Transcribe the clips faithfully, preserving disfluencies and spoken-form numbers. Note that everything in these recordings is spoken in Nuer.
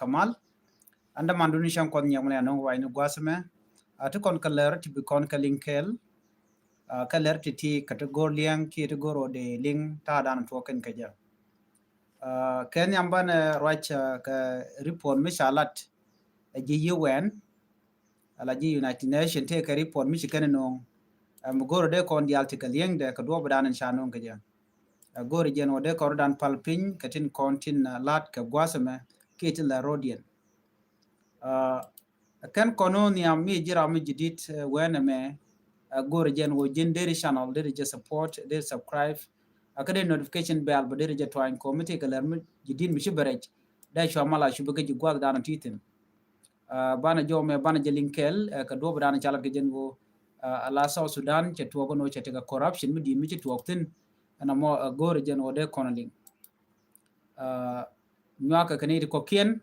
Kamal. An dämandun ni cäŋ Kuɔth Nyiɛk mi la nöŋ ruac ni gua̱a̱th ɛmɛ. A ti kɔn kɛ lɛr ti bi kɔn kɛ liŋ kɛɛl. A kɛ lɛr ti ti kɛ ti go̱r liɛŋ kiɛ ti go̱r ɣöö dee liŋ ta̱a̱dan tuɔɔk kɛn kɛ jɛ. A kɛ nhiam banɛ ruac kɛ report mi ca lat ɛ ji̱ U N, ala ji̱ United Nations tëë kɛ report mi ci kɛn nöŋ. Ɛ mi go̱r ɣöö dee kɔn diaal ti kɛ liŋdɛ kɛ duɔɔpdan in ca nöŋ kɛ jɛ. Ɛ go̱o̱ri jɛn wä dee kɔrdan pal piny kɛ tin kɔn tin lat kɛ gua̱a̱th ɛmɛ kiɛ tin la rodiɛn. Ɛ kɛn kɔn wä nhiam mi ji̱ ram mi ji̱ dit wɛn ɛmɛ. Ɛ go̱o̱ri jɛn wä ji̱n deri channel deri jɛ support deri subscribe. Ɛ kä deri notification bell bä deri jɛ tuany kɔ mi ti kɛ lɛr mi ji̱ dit mi ci bɛ rɛc. Dee cua mal a cubi kä ji̱ gua̱a̱th dan ti thin. Banɛ jɔw mɛ banɛ jɛ liŋ kɛɛl kɛ duɔp dan ca lat kɛ jɛn wä. Ala South Sudan cɛ tuɔk nɔ cɛ tekɛ corruption mi di̱i̱t mi ci tuɔk thin. Ɛn amɔ go̱o̱rɛ jɛn wä dee kɔn liŋ. Nyuakɛ kɛ ni ti kɔkiɛn.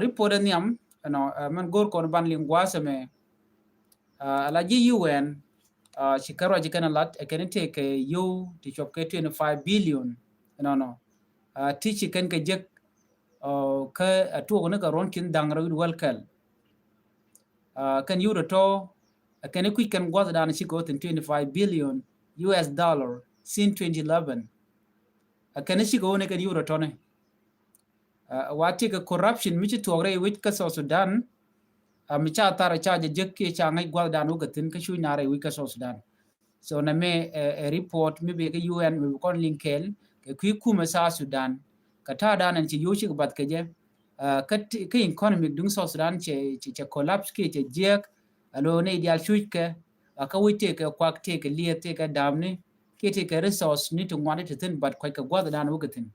Report ɛ nhiam ɛnɔ mɛn go̱o̱r kɔn ban liŋ gua̱a̱th ɛmɛ. Ala ji̱ U N ci kɛ ruac kɛn lat ɛ kɛn tekɛ yio̱w ti cuɔp kɛ twenty five billion. Ɛnɔnɔ ti ci kɛn kɛ jek kä a tuɔk ni kɛ ruɔn kin da̱ŋ rɛw wi̱cdɛ wäl kɛl. Kɛn yio̱w tɔ̱tɔ̱ kɛn kui̱c kɛn gua̱th dan cikɛ wä thin twenty five billion U S dollar since twenty eleven. Kɛn cikɛ wä ni kɛn yio̱w tɔ̱tɔ̱ ni wa ti kɛ corruption mi ci tuɔk rɛy wi̱c kä South Sudan. Mi ca thar ca jɛ jek kiɛ ca ŋäc gua̱th dan wä kɛ thin kä cuc na rɛy wi̱c kä South Sudan. So nɛ mɛ ɛ report mi bɛ kä U N mi bi kɔn liŋ kɛɛl kɛ kui̱ kumɛ South Sudan. Kɛ ta̱a̱ dan ɛn ci yio̱w cikɛ bath kɛ jɛ kä economic duŋ South Sudan cɛ collapse kiɛ cɛ jiɛk. Alo ni diaal cuc kɛ kä wi̱c tëëkɛ kuak tëëkɛ lieth tëëkɛ da̱a̱pni kiɛ tëëkɛ resource ni ti ŋuan ni ti thi̱n, but kuac kɛ gua̱th dan wä kɛ thi̱n.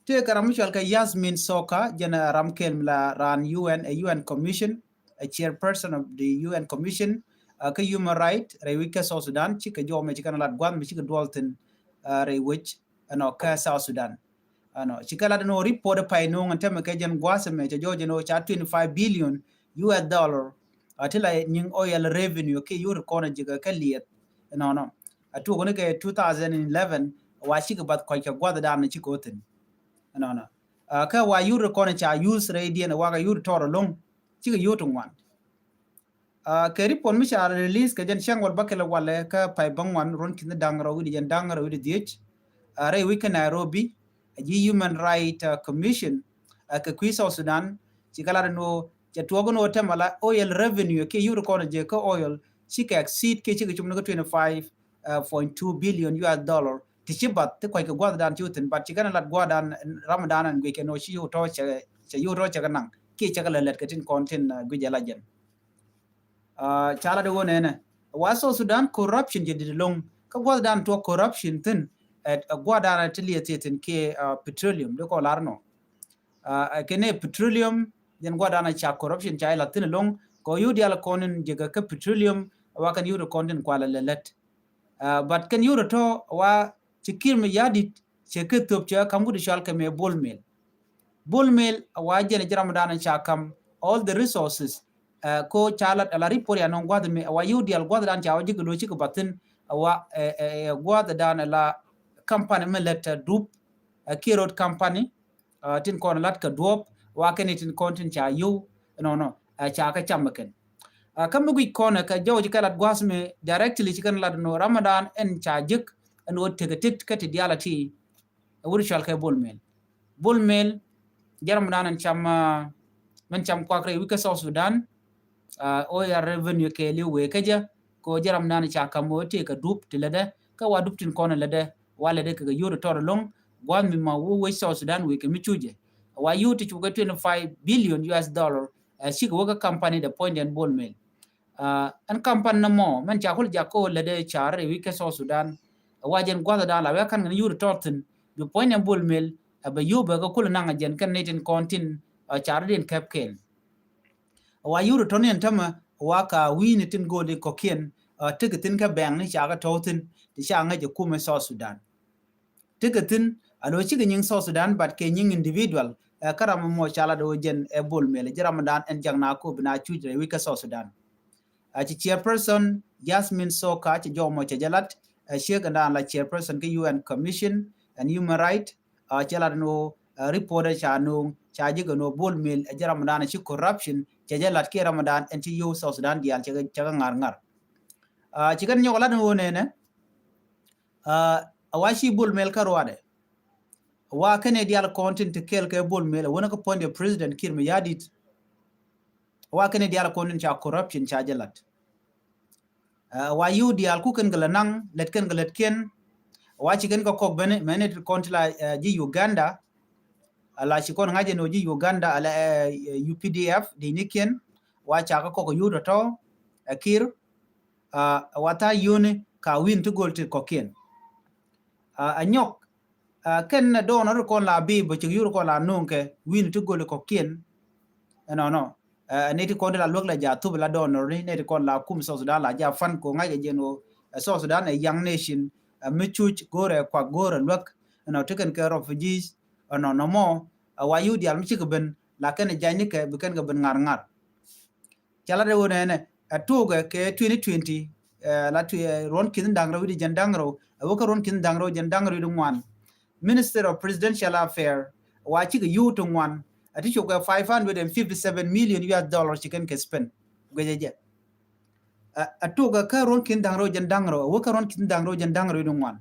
Tëëkɛ ram mi cual kɛ Yasmin Soka jɛn ram kɛl mi la raan U N, ɛ U N Commission, ɛ chairperson of the U N Commission kä human right rɛy wi̱c kä South Sudan. Cikɛ jɔw mɛ cikɛ na lat gua̱th mi cikɛ duɔl thi̱n rɛy wi̱c ɛnɔ kä South Sudan. Ɛnɔ cikɛ lat ɛnɔ report pay no̱o̱ŋ ɛn tämɛ kɛ jɛn gua̱th mɛ cɛ jɔw jɛn ɔ ca twenty five billion U S dollar ti la nyiŋ oil revenue kiɛ yio̱w ti kɔn jikɛ kɛ liɛth. Ɛnɔnɔ a tuɔk ni kɛ two thousand eleven wa cikɛ bath kɔc kɛ gua̱th dan cikɛ wä thi̱n. Ɛnɔnɔ kä wa yio̱w ti kɔn ca use rɛy diɛn wa kɛ yio̱w ti tɔɔr ɛlɔ̱ŋ cikɛ yio̱w ti ŋuan. Kɛ report mi ca release kɛ jɛn cäŋ wal bakɛl walɛ kä pay bäŋuan ruɔn ki̱n da̱ŋ rɛw wi̱cdɛ jɛn da̱ŋ rɛw wi̱cdɛ dhiec. Rɛy wi̱c kä Nairobi a ji̱ Human Right Commission kɛ kui̱ South Sudan cikɛ lat ɛn ɣöö cɛ tuɔɔk ɛn ɣöö tɛmɛ la oil revenue kiɛ yio̱w ti kɔn jɛ kä oil cikɛ exceed kiɛ cikɛ cum ni kä twenty five point two billion U S dollar ti ci bath ti kuac kɛ gua̱th dan ci wä thi̱n, but cikɛ na lat gua̱th dan ram dan ɛn guic kɛ ni ɣöö ci yio̱w tɔ̱ cɛ yio̱w tɔ̱ cɛ kɛ naŋ kiɛ cɛ kɛ lɛ lɛt kɛ tin kɔn tin guic jɛ la jɛn. Ca lat ɣöö nɛnɛ wa South Sudan corruption jɛ dit ɛlɔ̱ŋ kä gua̱th dan tuɔk corruption thi̱n. Ɛ gua̱th dan ti liɛ thiɛ thi̱n kiɛ petroleum di kɔ lar nɔ. Kɛn ɛ petroleum jɛn gua̱th dan ca corruption ca ila thi̱n ɛlɔ̱ŋ kɔ yio̱w diaal kɔn in jɛ kɛ kä petroleum wa kɛn yio̱w ti kɔn tin kualɛ lɛ lɛt. But kɛn yio̱w tɔ̱ wa ci Kiir Mayardit cɛ kɛ thöp cɛ kam wut cual kɛ mɛ Bol Mel. Bol Mel a wa jɛn ji̱ ram dan ca kam all the resources. Ko ca lat ala report ya nɔŋ gua̱th mɛ a wa yio̱w diaal gua̱th dan ca wa jikɛ lo̱ cikɛ bathin a wa gua̱th dan ala company mɛ lɛt dup. Kiɛ road company tin kɔn lat kɛ duɔp wa kɛn tin kɔn tin ca yio̱w nɔnɔ ca kɛ cam kɛn. Kä mi guic kɔn kɛ jɔw ci kɛ lat gua̱th mɛ directly ci kɛn lat nɔ ram dan ɛn ca jik ɛn wä tekɛ tit kä ti diaal a ti. Ɛ wut cual kɛ Bol Mel. Bol Mel ji̱ ram dan ɛn cam mɛn cam kuak rɛy wi̱c kä South Sudan. Oil revenue kɛɛliw wee kä jɛ ko ji̱ ram dan ca kam wä tëë kɛ dup ti lätdɛ kä wa dup tin kɔn lätdɛ wa lätdɛ kɛ kɛ yio̱w ti tɔr ɛlɔ̱ŋ. Gua̱th mi ma wä wec South Sudan wee kɛ mi cucɛ wa yio̱w ti cukɛ twenty five billion U S dollar. Cikɛ wä kä company dɛ puɔ̱nydɛn Bol Mel. Ɛn company nɔmɔ mɛn ca kul jak kä lätdɛ car rɛy wi̱c kä South Sudan. Wa jɛn gua̱th dan la wee kan kɛn yio̱w ti tɔr thi̱n bi puɔ̱nydɛn Bol Mel. Ɛ bɛ yio̱w bɛ kä kul naŋ jɛn kɛn ni tin kɔn tin car diɛn kɛp kɛn. Wa yio̱w ti tɔr ni ɛn tämɛ wa ka wi̱i̱ni tin go̱o̱li kɔ̱kiɛn. Tekɛ thi̱n kä bɛŋni ca kɛ tɔ̱w thi̱n ti ca ŋäc ɛ kumɛ South Sudan. Tekɛ thi̱n a lo̱ cikɛ nyiŋ South Sudan but kɛ nyiŋ individual. Kä ram mɔ ca lat ɣöö jɛn ɛ Bol Mel ji̱ ram dan ɛn jak na kop na cuc rɛy wi̱c kä South Sudan. A ci chairperson Yasmin Soka ci jɔw mɔ cɛ jɛ lat ɛ ciek ɛn dan la chairperson kä U N Commission and Human Right. A cɛ lat ɛn ɣöö Report ca no̱o̱ŋ ca ji̱ kɛ no̱o̱ŋ Bol Mel ɛ jɛ ram dan ci corruption cɛ jɛ lat kiɛ ram dan ɛn ci yio̱w South Sudan diaal cɛ kɛ ŋa̱r ŋa̱r. Ci kɛn nyɔk lat ni ɣöö nɛnɛ a wa ci Bol Mel kä ruadɛ. Wa kɛn i̱ diaal kɔn tin ti kɛɛl kɛ Bol Mel a wänä kä puɔ̱nydɛ President Kiir Mayardit. Wa kɛn i̱ diaal kɔn tin ca corruption ca jɛ lat. Wa yio̱w diaal ku kɛn kɛ lɛ naŋ lɛt kɛn kɛ lɛt kiɛn. Wa ci kɛn kɛ kɔk ben mɛn it kɔn ti la ji̱ Uganda. Ala ci kɔn ŋa̱c ɛn ɔ ji̱ Uganda ala U P D F di ni kiɛn. Wa ca kɛ kɔk yio̱w tɔ̱tɔ̱ ɛ Kiir. Wa tha̱a̱ŋ yio̱wni ka wi̱n ti go̱l ti kɔ̱kiɛn. A nyɔk kɛn dɔɔnɔ ri kɔn la bi bä cik yio̱w ri kɔn la no̱o̱ŋ kɛ wi̱n ti go̱l kɔ̱kiɛn. Ɛnɔnɔ ni ti kɔn ti la luäk la ja thup la dɔɔnɔ ni ni ti kɔn la kum South Sudan la ja fan ko ŋa̱c kɛ jɛn ɣöö South Sudan ɛ young nation. Mi cuc go̱rɛ kuak go̱rɛ luäk ɛnɔ ti kɛn kɛ refugees ɛnɔ nɔmɔ. Wa yio̱w diaal mi cikɛ ben la kɛn jany ni kɛ bi kɛn kɛ ben ŋa̱r ŋa̱r. Ca lat ɛ wä nɛnɛ ɛ tuukɛ kɛ twenty twenty la twi ruɔn ki̱n da̱ŋ rɛw wi̱cdɛ jɛn da̱ŋ rɛw ɛ wä kä ruɔn ki̱n da̱ŋ rɛw jɛn da̱ŋ rɛw wi̱cdɛ ŋuan. Minister of Presidential Affair wa cikɛ yio̱w ti ŋuan ɛ ti cukɛ five hundred and fifty seven million U S dollar ci kɛn kɛ spend. Guecɛ jɛ ɛ tuukɛ kä ruɔn ki̱n da̱ŋ rɛw jɛn da̱ŋ rɛw ɛ wä kä ruɔn ki̱n da̱ŋ rɛw jɛn da̱ŋ rɛw wi̱cdɛ ŋuan.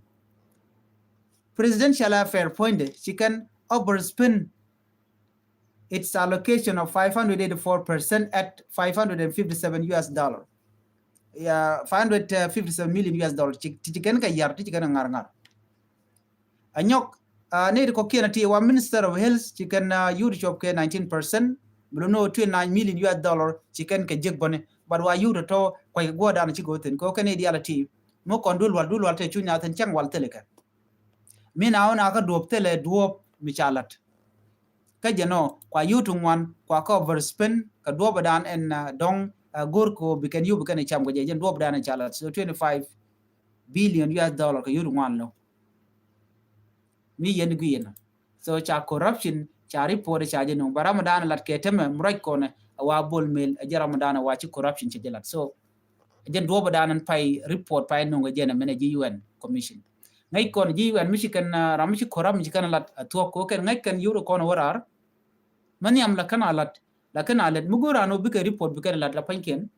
Presidential Affair puɔ̱nydɛ ci kɛn overspend its allocation of five hundred eighty-four percent at five hundred and fifty-seven U S dollar. Ya five hundred fifty-seven million U S dollar ci ci kɛn kɛ yar ti ci kɛn kɛ ŋa̱r ŋa̱r. A nyɔk ni ti kɔ̱kiɛn a ti wa Minister of Health ci kɛn yio̱w ti cop kɛ nineteen percent. Bi lo no twenty-nine million U S dollar ci kɛn kɛ jek bäni. But wa yio̱w tɔ̱tɔ̱ kuac kɛ guɔ̱ɔ̱r dan ci go̱o̱thin kɛ kɛn i̱ diaal a ti mi kɔn duël wal duël wal te cu nyaathin cäŋ wal thilɛ kɛ. Mi na wä na kä duɔ̱ɔ̱p thilɛ duɔ̱ɔ̱p mi ca lat. Kä jɛ nɔ kua yio̱w ti ŋuan kua kä overspend kɛ duɔ̱ɔ̱p dan ɛn dɔ̱ŋ go̱r ko bi kɛn yio̱w bi kɛn cam kɛ jɛ jɛn duɔ̱ɔ̱p dan ɛn ca lat so twenty five billion U S dollar kɛ yio̱w ti ŋuan lo. Mi yɛn gui yɛn so ca corruption ca report ca jɛ nuŋ ba ram dan lat kɛ temɛ murɔc kɔnɛ a wa Bol Mel a jɛ ram dan a wa ci corruption ca jɛ lat so. Jɛn duɔ̱ɔ̱p dan pay report pay nuŋ jɛn a mɛn a ji̱ U N commission. Ŋäc kɔn ji̱ U N mi ci kɛn ram mi ci kɔn ram mi ci kɛn lat a thuɔ̱k ko kɛn ŋäc kɛn yio̱w kɔn wä raar. Mɛ nhiam la kɛn a lat la kɛn a lɛt mi go̱o̱r an wä bikɛ report bikɛn lat la panykiɛn.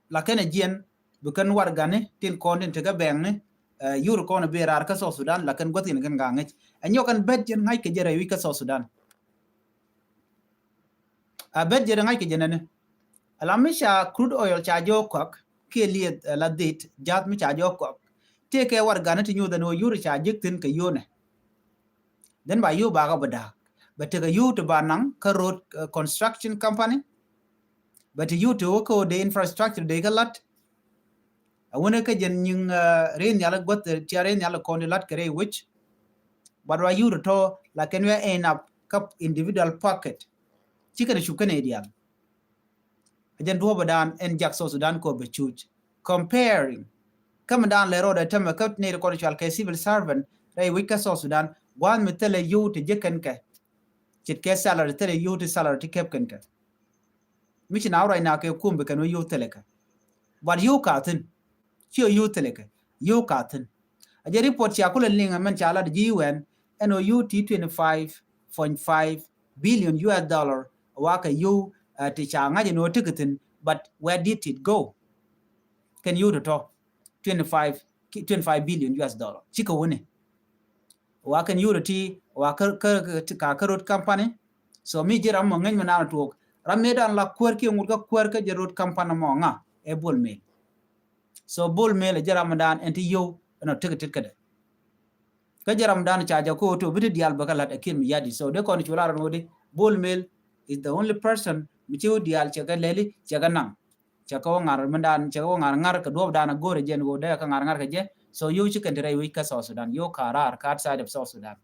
La kɛn a jiɛn bikɛn wargani tin kɔn tin tekɛ bɛŋni. Yio̱w kɔn bi raar kä South Sudan la kɛn gua̱thin kɛn ka ŋäc a nyɔk kɛn bɛt jɛn ŋa̱c kɛ jɛ rɛy wi̱c kä South Sudan. A bet jɛ ŋa̱c kɛ jɛ nɛni. Ala mi ca crude oil ca jɛ wä kɔak kiɛ lieth la dhit jath mi ca jɛ wä kɔak. Tëë kɛ wargani ti nyuuth ɛn wä yio̱w ca jek thin kɛ yio̱w nɛ. Then ba yio̱w ba kä bä da̱a̱k bɛ tekɛ yio̱w ti ba naŋ kä road construction company. Bɛ ti yio̱w ti wä kä wä dee infrastructure dee kä lat. A wunɛ kä jɛn nyiŋ rin nhial guäth tia rin nhial kɔn di lat kɛ rɛy wec. But wa yio̱w tɔ̱ la kɛn wia end up kä individual pocket. Ci kɛn cuk kɛn idial. A jɛn duɔ̱ɔ̱p dan ɛn jak South Sudan kɔ bɛ cuc. Comparing. Kä mi dan lɛ rɔɔdɛ tämɛ kä nɛy ti kɔn cual kɛ civil servant rɛy wec kä South Sudan gua̱a̱th mi thilɛ yio̱w ti jek kɛn kɛ. Ce̱tkɛ salary thilɛ yio̱w ti salary ti kɛp kɛn kɛ. Mi ci na wä ruac na kɛ kum bi kɛn wä yio̱w thilɛ kɛ. But yio̱w ka thi̱n. Ci ɔ yio̱w thilɛ kɛ yio̱w ka thi̱n. A jɛ report cia kulɛ liŋ a mɛn ca lat ji̱ U N ɛn ɔ yio̱w ti twenty five point five billion U S dollar. Wa kɛ yio̱w ti ca ŋa̱c ɛn ɔ ti kɛ thi̱n. But where did it go? Kɛn yio̱w tɔ̱tɔ̱ twenty five twenty five billion U S dollar cikɛ wuni. Wa kɛn yio̱w ti wa kä kä kä road company. So mi ji̱ ram mɔ ŋäc mi naan tuɔɔk ram mi dan la kuäär kiɛ ŋut kä kuäär kä jɛ road company mɔ ŋa ɛ Bol Mel. So Bol Mel ɛ jɛ ram mi dan ɛn ti yio̱w ɛn ɔ tek tek kädɛ. Kä jɛ ram dan ca jɛ ko to bi ti dial bä kä lat ɛ Kiir Mayardit so de kɔn cu la ran wä di Bol Mel is the only person mi ci wä dial cɛ kɛ lɛli cɛ kɛ naŋ. Cɛ kɛ wä ŋa̱r mindan cɛ kɛ wä ŋa̱r ŋa̱r kɛ duɔ̱ɔ̱p dan a go̱o̱rɛ jɛn wä dee kɛ ŋa̱r ŋa̱r kɛ jɛ. So yio̱w ci kɛn ti rɛy wec kä South Sudan yio̱w ka raar kä outside of South Sudan.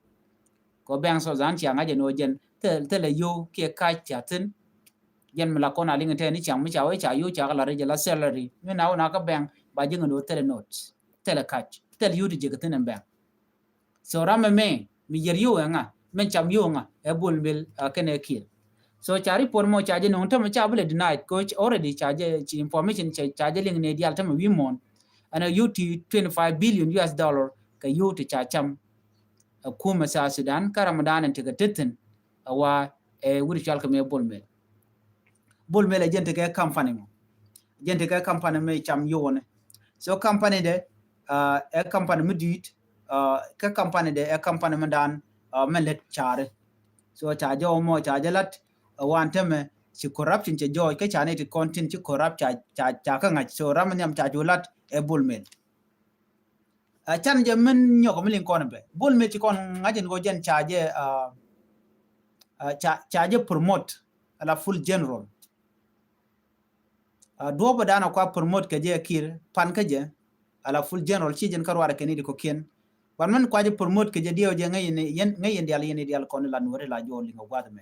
Kɛ wä bɛŋ South Sudan cia ŋa̱c jɛn wä jɛn thilɛ yio̱w kiɛ kac cia thi̱n. Jɛn mi la kɔn a liŋ tɛn ni ciaŋ mi ca wä ca yio̱w ca kɛ la rɛy jɛ la salary mi na wä na kä bɛŋ ba ji̱ ŋän wä thilɛ note thilɛ kac thilɛ yio̱w ti jɛ kɛ thi̱n ɛn bɛŋ. So ram mɛ mɛ mi yɛr yio̱w ɛŋa mɛ cam yio̱w ɛŋa ɛ Bol Mel kɛnɛ Kiir. So ca report mɔ ca jɛ no̱o̱ŋ tämɛ ca bi lɛ denied ko already ca jɛ ci information ca jɛ liŋ ni dial tämɛ wi̱i̱ muɔ̱ɔ̱n. Ɛn ɛ yio̱w ti twenty five billion U S dollar kɛ yio̱w ti ca cam. ɛ kumɛ South Sudan kä Ramadan in tekɛ tethin ɛ wa ɛ wut cual kɛ mɛ Bol Mel. Bol Mel ɛ jɛn tekɛ company mɔ. Jɛn tekɛ company mɛ cam yowone. So company de ɛ company mi duit kä company de ɛ company mi dan mɛ lɛt cari. So ca jɛ ɔmɔ ca jɛ lat ɛ wan tämɛ ci corruption cɛ jɔɔc kä ca ni ti kɔn tin ci corrupt ca ca ca kä ŋa̱c. So ram mi nhiam ca cu lat ɛ Bol Mel. Ɛ can jɛ min nyɔk mi liŋ kɔn bɛ Bol Mel ci kɔn ŋa̱c in kɔ jɛn ca jɛ ca ca jɛ promote ala full general. Duɔpɛ dan a kua promote kɛ jɛ Kiir pan kä jɛ ala full general ci jɛn kä ruarɛ kɛ ni di kɔ kiɛn. Ban min kua jɛ promote kɛ jɛ diɛw jɛ ŋäc yɛn dial yɛn dial kɔn la nuɔri la jɔ liŋ a guath mɛ.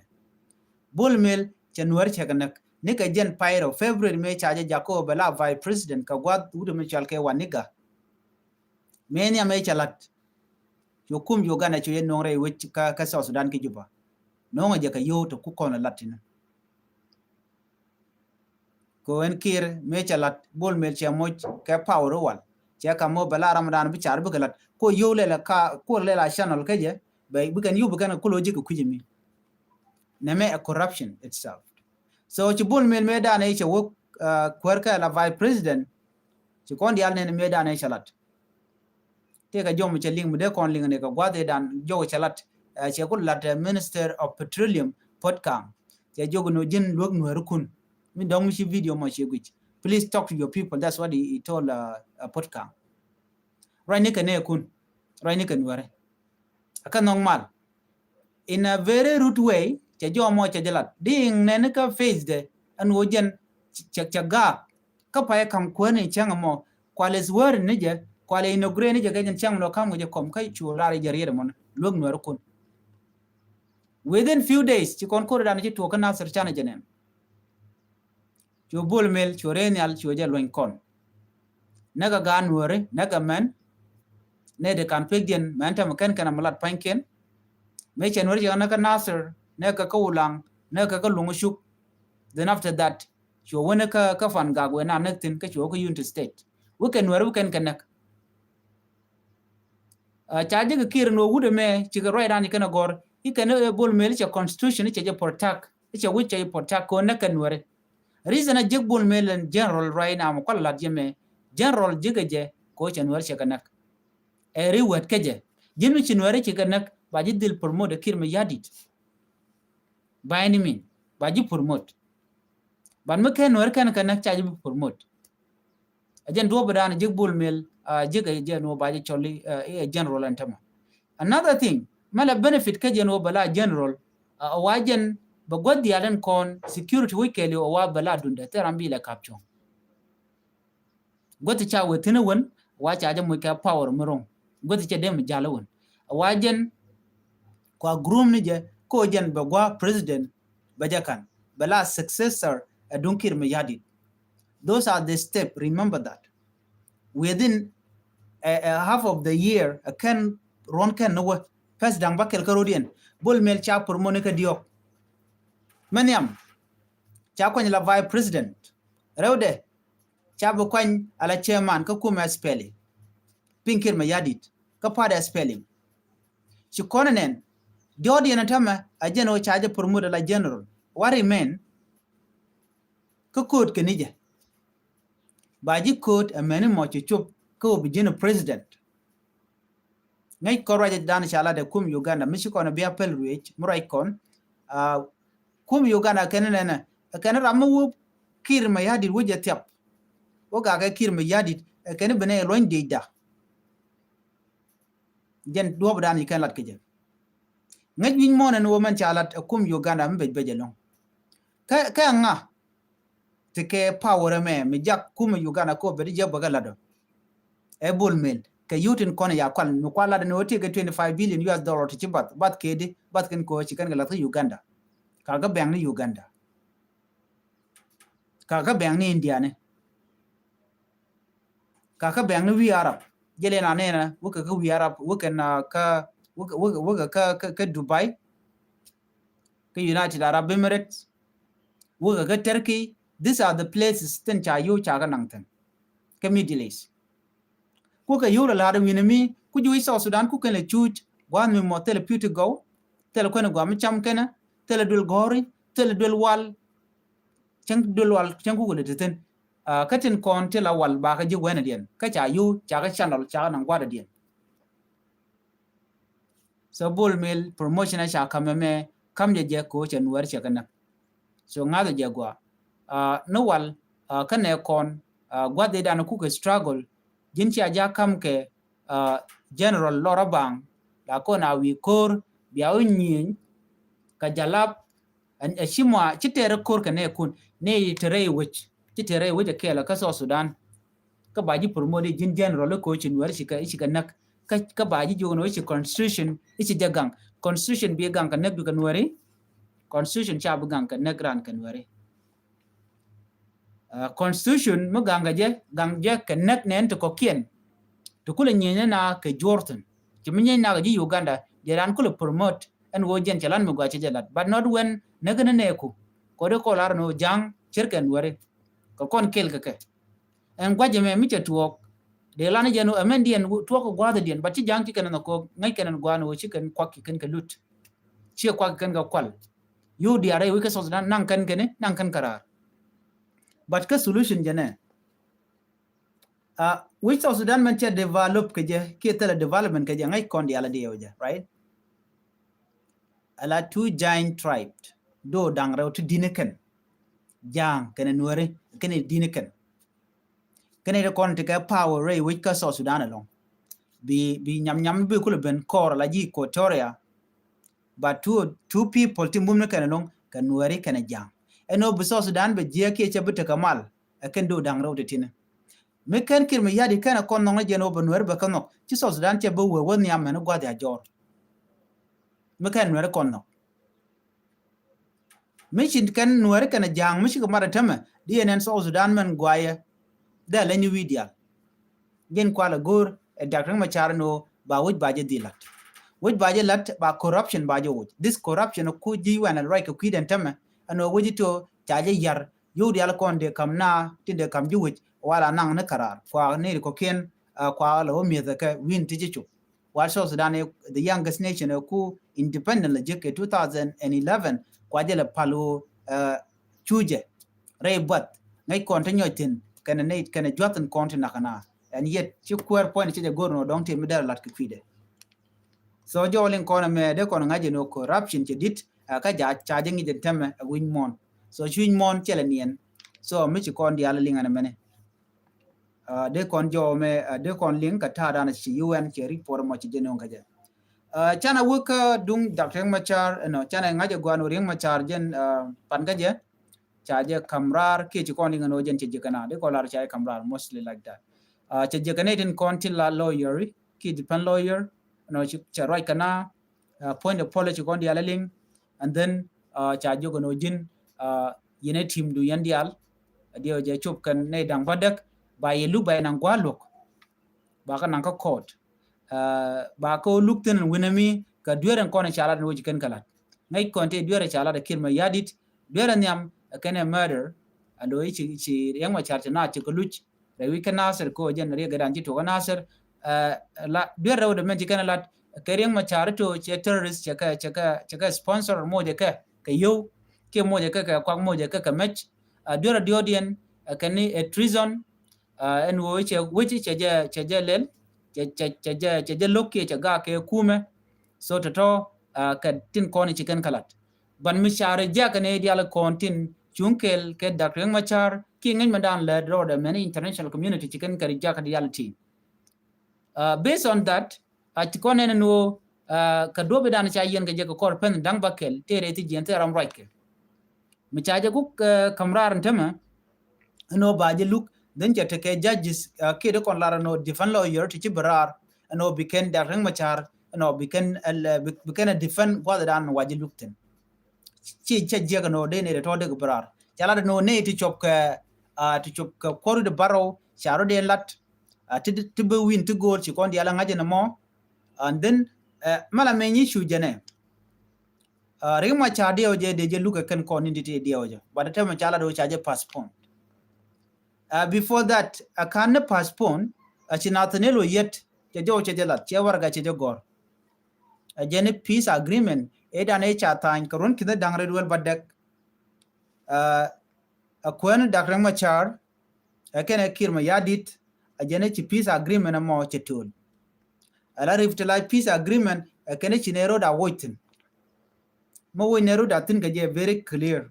Bol Mel cɛ nuɔri cɛ kɛ näk ni kɛ jɛn pairo February mɛ ca jɛ jakɔ bɛ la vice president kɛ guath wut mi cual kɛ Waniga. Mëë nhiam ëë cɛ la̱t. Cu kum Uganda cu yɛ no̱o̱ŋ rɛy wec kä, kä South Sudan ki Juba. No̱o̱ŋ a jɛ kɛ yio̱w tɔ ku kɔn a la̱t tinä. Kɛ ɣän Kiir mëë cɛ la̱t Bol Mel cɛ moc kɛ power wal. Cɛ kam mɔ bɛ la Ramadan bi car bikɛ la̱t. Ko yio̱w lɛl a ka, ko lɛl a channel kä jɛ. Bɛ bikɛn yio̱w bikɛn a kulo ji̱ kɛ kui̱c mi. Nɛmɛ a corruption itself. So ci Bol Mel mëë danɛ cɛ wä kuäär kɛ la vice president. Ci kɔn dial nɛn mëë danɛ cɛ la̱t. Tëëkɛ jɔm cɛ liŋ mi dee kɔn liŋ ni kɛ gua̱th ëë dan jɔk cɛ lat. Cɛ ku lat Minister of Petroleum Puot Kang. Cɛ jɔk ni ji̱n luäk nuäärikun. Mi dɔ̱ŋ mi ci video mɔ cɛ guic. Please talk to your people. That's what he, he told Puot Kang. Ruacni kɛ nɛɛkun. Ruacni kɛ nuäärɛ. A kä nhɔk mal. In a very rude way, cɛ jɔmɔ cɛ jɛ lat. Diŋ nɛni kä face de ɛn ɣöö jɛn cɛ, cɛ gaak. Kä payɛ ka̱m kuäär ni cäŋ ɛmɔ kual is wääri ni jɛ kual inaugurate ni jɛ kɛ jɛn cäŋ lɔ ka̱m kɛ jɛ kɔm kä cu rar jɛ riet ɛmɔni luäk nuäärikun. Within few days ci kɔn ko̱ri dan ci tuɔɔk kä Nasir canɛ jɛ nɛn. Cu Bol Mel cu rɛy nhial cu jɛ luny kɔn. Näkɛ gaat nuääri näkɛ mɛn. Nɛ di kan pek diɛn mɛn tämɛ kɛn kɛn a mi lat pa̱nykiɛn. Mëë cɛ nuääri cɛ näkɛ Nasir näkɛ kä Ulaŋ näkɛ kä Luŋ Cuk. Then after that cu wä ni kä, kä Fangak wee na näk thi̱n kä cu wä kä Unity State. Wä kɛ nuääri wä kɛn kɛ näk. Ca jek kɛ Kiir ni wä wut ɛmɛ cikɛ ruac dan ci kɛn a gɔr. I̱ kɛn Bol Mel i̱ cɛ constitution i̱ cɛ jɛ protect. I̱ cɛ wi̱c cɛ jɛ protect kɛ wä näk kɛ nuääri. Reason a jek Bol Mel ɛn general right now mɛ kual lat jɛ mɛ general jek ɛ jɛ kɛ wä cɛ nuääri cɛ kɛ näk. Ɛ ri wät kä jɛ ji̱n mi ci nuääri cɛ kɛ näk ba ji̱ dhil promote ɛ Kiir mɛ ya̱dit. Ba any mean ba ji̱ promote. Ban mi kɛn nuääri kɛn kɛ näk ca ji̱ bi promote. A jɛn duɔ̱p dan jek Bol Mel a jek a jɛn wä ba jɛ cɔl i̱ ɛ general ɛn tämɛ. Another thing mɛ la benefit kä jɛn wä bɛ la general a wa jɛn bɛ gua̱th diaal ɛn kɔn security wi̱c kɛɛliw a wa bɛ la dundɛ thil ram bi lɛ kap cuɔ̱ŋ. Gua̱th ca wee thi̱n ɛ wän wa ca jɛ muc kɛ power mi ro̱ŋ gua̱th cɛ dem jal ɛ wän a wa jɛn kua groom ni jɛ ko jɛn bɛ gua president bɛ jɛ kan bɛ la successor ɛ duŋ Kiir mɛ ya̱dit. Those are the step, remember that. Within a, a half of the year a kɛn ruɔ̱n kɛn ni wä pɛs da̱ŋ ba kɛl kä ro̱diɛn Bol Mel ca promote ni kä diɔ̱k. Mɛ nhiam ca kuany la vice president rɛwdɛ ca bi kuany ala chairman kä kumɛ SPLA. Piŋ Kiir mɛ ya̱dit kä party SPLA. Ci kɔn nɛn diɔ̱k diɛn tämɛ a jɛn wä ca jɛ promote ala general. What remain kä ko̱o̱t kɛ ni jɛ ba ji̱ ko̱o̱t ɛ mɛni mɔ ci cop kä wä bi ji̱n president. Ŋäc kɔn ruacɛ dan ca lat ɛ kum Uganda mi ci kɔn ɛ bia päl ruëëc mi ruac kɔn. Kum Uganda kɛn nɛnɛ ɛ kɛn ram mi wä Kiir mɛ ya̱dit wä jɛ thiap. Wä gakɛ Kiir mɛ ya̱dit ɛ kɛn bi nɛ luɔ̱ny diecda. Jɛn duɔ̱p dan ci kɛn lat kɛ jɛ. Ŋäc wi̱ny mɔnɛ ni wä mɛn ca lat ɛ kum Uganda mi bec bec ɛlɔ̱ŋ. Kɛ, kɛ ŋa ti kɛ power ɛmɛ mi jak kum Uganda ko bɛ di jɛ bɛ kɛ lat ɔ. Ɛ Bol Mel kɛ yutin kɔn ya kual mi kual lat ni wä ti kɛ twenty five billion US dollar ti ci bath, bath kɛ di, bath kɛn ko ci kɛn kɛ lat kä Uganda. Ka kɛ bɛŋ ni Uganda. Ka kɛ bɛŋ ni India ni. Ka kä bɛŋni wi̱i̱ Arab jɛ lɛ na nɛnɛ wä kɛ kä wi̱i̱ Arab wä kɛ na kä wä kɛ wä kɛ kä kä Dubai kä United Arab Emirates wä kɛ kä Turkey. These are the places tin ca yo̱o̱ ca kä naŋ thin kä Middle East. Ku kɛ yo̱o̱ lɛ la̱r wi̱nɛ mi ku juuc South Sudan ku kɛn lɛ cuuc gua̱a̱th mi mɔ thilɛ pi̱w ti gɔw, thilɛ kuɛn gua̱a̱th mi cam kɛnɛ, thilɛ duel gɔ̱ri, thilɛ duel wal. Cäŋ duel wal cäŋ kukɛ lɛ ti thi̱n. Kä tin kɔn ti la wal bakä ji̱ wɛnɛ diɛn kä ca yuu ca kä channel ca kä naŋ gua̱a̱th diɛn. So Bol Mel promotion a ca kamɛ mɛ kam jɛ jɛ ko cɛ nuɛr cɛ kɛ näk. So ŋa̱th jɛ gua ni wal kä nɛ kɔn gua̱th idan kukɛ struggle ji̱n cia ja kam kɛ general lɔra baŋ la kɔn a wi̱i̱ ko̱r bia wä nyieny. Kä jalap ɛ ci mɔ ci tɛɛrɛ ko̱r kɛ nɛ kun ni tɛɛrɛ iwec ci tɛɛrɛ iwec ɛ kɛɛl kä South Sudan. Kä ba ji̱ promote ji̱n general i̱ ko̱ ci nuɛri ci kɛ näk. Kä ba ji̱ jiök ni wä ci constitution i̱ ci jɛ gaŋ. Constitution bi gaŋ kɛ näk du kɛ nuɛri. Constitution ca bi gaŋ kɛ näk ran kɛ nuɛri. Constitution mi gaŋ kɛ jɛ gaŋ jɛ kɛ näk nɛn ti kɔkiɛn. Ti kulɛ nyieny ni na kɛ juɔr thin ci mi nyieny na kɛ ji̱ Uganda jɛ ran kulɛ promote ɛn wä jɛn cɛ lan mi gua cɛ jɛ lat but not when näk ni nɛɛku. Kodi kɔ lar ni wä jaŋ cir kɛ nuɛri. Kɛ kɔn kel kɛ kɛ ɛn gua̱c ɛmɛ mi cɛ tuɔɔk. Dee lan jɛn ɛmɛn diɛn tuɔɔk kɛ gua̱a̱th diɛn but ci ja̱ŋ ci kɛn ɛn kɔk ŋäc kɛn ɛn gua̱a̱n wä ci kɛn kuak ki kɛn kɛ lut. Ciɛ kuak ki kɛn kɛ kual. Yuu diaar rɛy wi̱c kɛ South Sudan naŋ kɛn kɛn naŋ kɛn kɛ raar. But kɛ solution jɛ nɛ wi̱c South Sudan mɛn cɛ develop kɛ jɛ kiɛ thilɛ development kɛ jɛ ŋäc kɔn diaal a diɛw jɛ right. Ala two giant tribe do daŋ rɛw ti di̱n kɛn. Ja̱a̱ŋ kɛn nuɛri kɛn di̱n kɛn. Kɛn ri kɔn ti kɛ power rɛy wi̱c kä South Sudan alɔŋ. Bi bi nyam nyam bi kulɛ ben kɔr ala ji̱ Equatoria. But two two people ti mum ni kɛn alɔŋ kɛ nuɛri kɛn ja̱a̱ŋ. Ɛn ɔ bi South Sudan bɛ jiɛ kiɛ cɛ bi tekɛ mal. Ɛ kɛn do daŋ rɛw ti tin. Mi kɛn kir mi yadi kɛn kɔn nhɔŋ ni jɛn wä bɛ nuɛri bɛ kɛ nhɔk ci South Sudan cɛ bɛ wee wä nhiam mɛn gua̱th ya jɔr. Mi kɛn nuɛri kɔn nhɔk. Mi ci kɛn nuɛri kɛn ja̱a̱ŋ mi ci kɛ mat ɛ tämɛ di yɛn ɛn South Sudan mɛn guayɛ. Dee leny wi̱i̱ diaal. Jɛn kual ɛ go̱o̱r ɛ Doctor Riek Machar ni wä ba wi̱c ba jɛ dhil lat. Wi̱c ba jɛ lat ba corruption ba jɛ wuc this corruption ku ji̱ wɛn ɛ ruac kɛ kui̱dɛn tämɛ. Ɛn wä wi̱c ito ca jɛ yar yio̱w diaal kɔn dee kam na tin dee kam ji̱ wi̱c wala naŋ ni karar kua ni ri kɔkiɛn. Kua la wä mi̱eth ɛ kɛ wi̱n ti ji̱ cuk. Wal South Sudan the youngest nation ku independent la jek kɛ two thousand and eleven kua jɛ la pal wä. Cu jɛ rɛy buath ŋäc kɔn ti nyɔc thin kɛnɛ ni kɛnɛ juath in kɔn ti nakä na. And yet ci kuɛɛr point ci jɛ go̱r nɔ dɔŋ ti mi dɛr lat kɛ kui̱dɛ. So jɔɔl in kɔn ɛmɛ dee kɔn ŋa̱c in wä corruption cɛ dit kä ja ca jɛ ŋi̱c in tämɛ ɛ wi̱ny muɔ̱n. So ci wi̱ny muɔ̱n cɛ lɛ niɛn. So mi ci kɔn diaal liŋ ɛn ɛmɛni. Dee kɔn jɔw mɛ dee kɔn liŋ kä ta̱a̱ dan ci U N cɛ report mɔ ci jɛ no̱o̱ŋ kä jɛ. Canɛ wä kä duŋ Doctor Riek Machar ɛnɔ canɛ ŋa̱c ɛ guan wä Riek Machar jɛn pan kä jɛ. Ca jɛ kam raar kiɛ ci kɔn liŋ ɛnɔ jɛn cɛ ji̱ kɛna dee kɔn lar ca jɛ kam raar mostly like that. Cɛ ji̱ kɛna itin kɔn ti la lawyer kiɛ defense lawyer ɛnɔ cɛ ruac kɛna. Point of policy kɔn diaal liŋ and then ca jiök ɛn ɔ ji̱n yɛn ɛ team du yɛn diaal. Diɛw jɛ cop kɛn nɛy da̱ŋ bädäk ba yɛ luk ba yɛ naŋ gua̱a̱r luɔ̱k. Ba kä naŋ kä court ba kä luk thi̱n wi̱n ɛmi kɛ dueer ɛn kɔn ɛ ca lat ɛn wec kɛn kɛ lat. Ŋäc kɔn tëë dueer ɛ ca lat ɛ Kiir Mayardit dueer ɛ nhiam ɛ kɛn ɛ murder. Alo i̱ ci ci Riek Machar ci na ci kɛ luc. Rɛy wi̱c kä Nasir ko jɛn Riek Gadan ci tuɔkä Nasir. La duer rɛw de mɛn ci kɛn lat kɛ Riek Machar to cɛ terrorist cɛ kɛ cɛ kɛ cɛ kɛ sponsor mocɛ kɛ kɛ yio̱w kiɛ mocɛ kɛ kɛ kuak mocɛ kɛ kɛ mɛc. Duer rɛw diɔ̱diɛn kɛn ni ɛ treason. Ɛn ɣöö cɛ wec cɛ jɛ cɛ jɛ lɛl cɛ cɛ cɛ jɛ cɛ jɛ lo̱k kiɛ cɛ gak kɛ kumɛ. So tɔ̱tɔ̱ kɛ tin kɔn ci kɛn kä lat. Ban mi car jiak ni dial kɔn tin cuŋ kɛl kɛ Doctor Riek Machar ki ŋäc mɛ dan lɛ rɔɔdɛ mɛn international community ci kɛn kɛ jiak dial ti. Based on that a ci kɔn ɛn ni wä kɛ duɔp idan ca yɛn kɛ jɛ kɛ kɔr pɛn daŋ ba kɛl tëë rɛy thi jiɛn thil ram ruac kɛ. Mi ca jɛ kuk kam raar ni tämɛ ɛn wä ba jɛ luk then cɛ tekɛ judges kiɛ di kɔn lar ɛn wä defense lawyer ti ci bi raar ɛn wä bi kɛn Doctor Riek Machar ɛn wä bi kɛn bi kɛn ɛ defend gua̱th idan wa jɛ luk thin. Ci cɛ jiɛk ɛn ɣöö dee nɛy tɔ̱ dee kɛ bi raar ca lat ɛn ɣöö nɛy ti cop kɛ ti cop kɛ kuɔr wi̱cdɛ bärɔw ca rɔ dee lat. Ti ti bi wi̱n ti go̱o̱r ci kɔn diaal ɛ ŋa̱c ɛn ɛmɔ. And then mɛ la mɛ nyi cu jɛnɛ Riek Machar diɛw jɛ dee jɛ luk ɛ kɛn kɔn ni ti ti diɛw jɛ but tɛmɛ ca lat ɣöö ca jɛ postpone. Before that a kan ni postpone a ci Nathaniel Oyet cɛ jɛ wä cɛ jɛ lat cɛ warɛga cɛ jɛ gɔr. Ɛ jɛn i̱ peace agreement ëë dan ëë ca tha̱a̱ny kɛ ruɔ̱n ki̱n da̱ŋ rɛw wäl bädäk. Ɛ kuäär ni Dak Riek Machar ɛ kɛnɛ Kiir Mayardit, ɛ jɛn i̱ ci peace agreement ɛmɔ cɛ töl. Ɛ la revitalize peace agreement ɛ kɛnɛ ci nɛ ro̱d a woc thi̱n. Mɛ woc nɛ ro̱d a thi̱n kɛ jɛ very clear.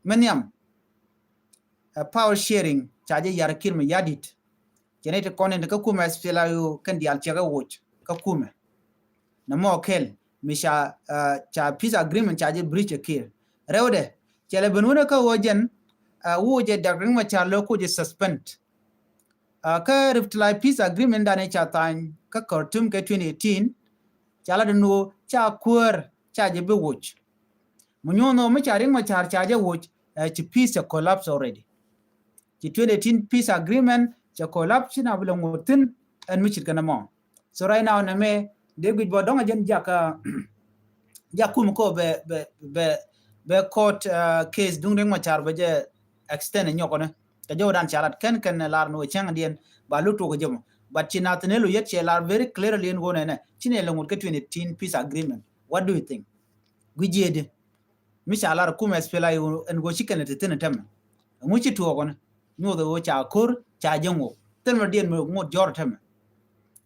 Mɛ nhiam ɛ power sharing ca jɛ yar Kiir Mayardit. Cɛ ni ti kɔn in kä kumɛ S P L A I O kɛn diaal cɛ kɛ woc kä kumɛ. Nɛ mɔ kɛl mi ca, ca peace agreement ca jɛ breach ɛ Kiir. Rɛwdɛ cɛ lɛ ben wunɛ kä wä jɛn, wä jɛ Dak Riek Machar lɛ ku jɛ suspend. Kä revitalize peace agreement danɛ ca tha̱a̱ny kä Khartoum kɛ twenty eighteen, ca la den wä ca kuäär ca jɛ bi woc. Mu nyuɔn wä mi ca Riek Machar ca jɛ woc, ci peace cɛ collapse already. Ci twenty eighteen peace agreement cɛ collapse, ci na bi lɛ ŋot thi̱n ɛn mi cit kɛn ɛmɔ. So right now nɛ mɛ dee guic bɔ dɔŋ a jɛn jak, jak kum kɔ bɛ, bɛ, bɛ, bɛ court case duŋ Riek Machar bɛ jɛ extend nyɔkɔnɛ. Kɛ jɔw dan ca lat kɛn kɛn lar ni wä cäŋ diɛn ba lu tuɔk jɛ mɔ. But ci Nathaniel Oyet cɛ lar very clearly in wä nɛnɛ ci nɛ lɛ ŋot kɛ twenty eighteen peace agreement. What do you think? Guic jiɛ di mi ca lar kum S P L A I O ɛn go̱ ci kɛn ti thin tɛmɛ. Ŋu ci tuɔɔk ɔn nyuɔth ɣöö ca ko̱r ca jɛ ŋuɔk thil mɛ diɛn mɛ ŋot jɔr tɛmɛ.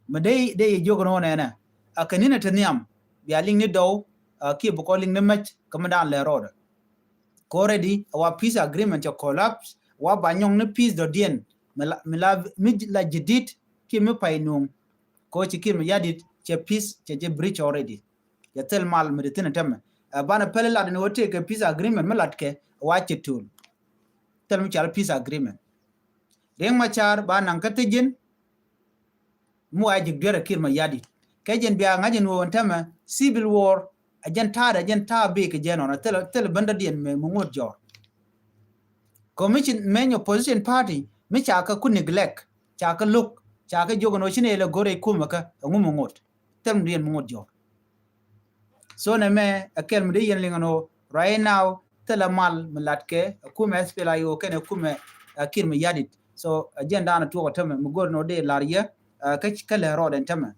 Mɛ dee dee yɛ jiök ɛn ɣöö nɛnɛ a kɛ ninɛ ti nhiam bia liŋ ni dɔw, kiɛ bi kɔ liŋ ni mɛc kɛ mi daan lɛ rɔɔdɛ. Kɛ already a wa peace agreement cɛ collapse, wa ba nyɔŋ ni peace dɔ̱diɛn mi la, mi la, mi la jidit kiɛ mi pay nuŋ. Kɛ ɣöö ci Kiir Mayardit cɛ peace cɛ jɛ breach already. Cɛ thil mal mi di thin tɛmɛ. Banɛ pɛli lat ni wä tëëkɛ peace agreement mi latkɛ wa cɛ töl. Thil mi cal peace agreement. Riek Machar ba naŋ kä thi̱ji̱n mi wa ji̱ duer a Kiir Mayardit. Kɛ jɛn bia ŋa̱c in wä wän tɛmɛ civil war. A jɛn ta̱a̱ dɛ jɛn ta̱a̱ bik kɛ jɛn ɔn a thil, thil bändä diɛn mi ŋot jɔr. Commission main opposition party mi ca kä ku neglect, ca kä look, ca kä jiök ɛn ɣöö ci nɛ lɛ go̱r rɛy kumɛ kä ɛŋu mi ŋot. Thil mi diɛn mi ŋot jɔr. So nɛ mɛ ɛ kɛl mi dee yɛn liŋ ɛn ɣöö right now thilɛ mal mi latkɛ ɛ kumɛ S P L A I O kɛnɛ kumɛ Kiir Mayardit. So ɛ jɛn daanɛ tuɔk ɛ tämɛ mi go̱r ɛn ɣöö dee lar yɛ kä, kä lɛ rɔɔdɛ ɛn tämɛ.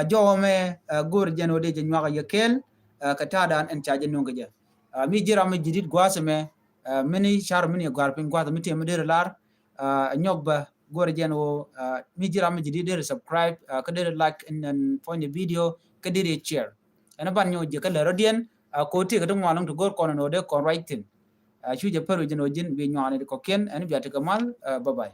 Jɔwä mɛ go̱r jɛn ɣöö dee jɛ nyuak yɛ kɛɛl kɛ ta̱a̱dan ɛn ca jɛ nuŋ kɛ jɛ. Mi ji̱ ram mi ji̱ dit gua̱a̱th mɛ, mini car mini gua̱a̱r piny gua̱a̱th mi tiɛm mi deri lar, nyɔk bä go̱r jɛn ɣöö mi ji̱ ram mi ji̱ dit deri subscribe kä deri like ɛn puɔ̱ny video kä deri share. Ɛn ban nyɔk jɛ kä lɛ rɔ̱diɛn ko tëëk ti ŋuan lɔŋ ti go̱r kɔn ɛn ɣöö dee kɔn ruac thi̱n. Cu jɛ pär wi̱c jɛn ɣöö ji̱n bi nyuak ni ti kɔ̱kiɛn ɛn bia ti kɛ mal. Bye bye.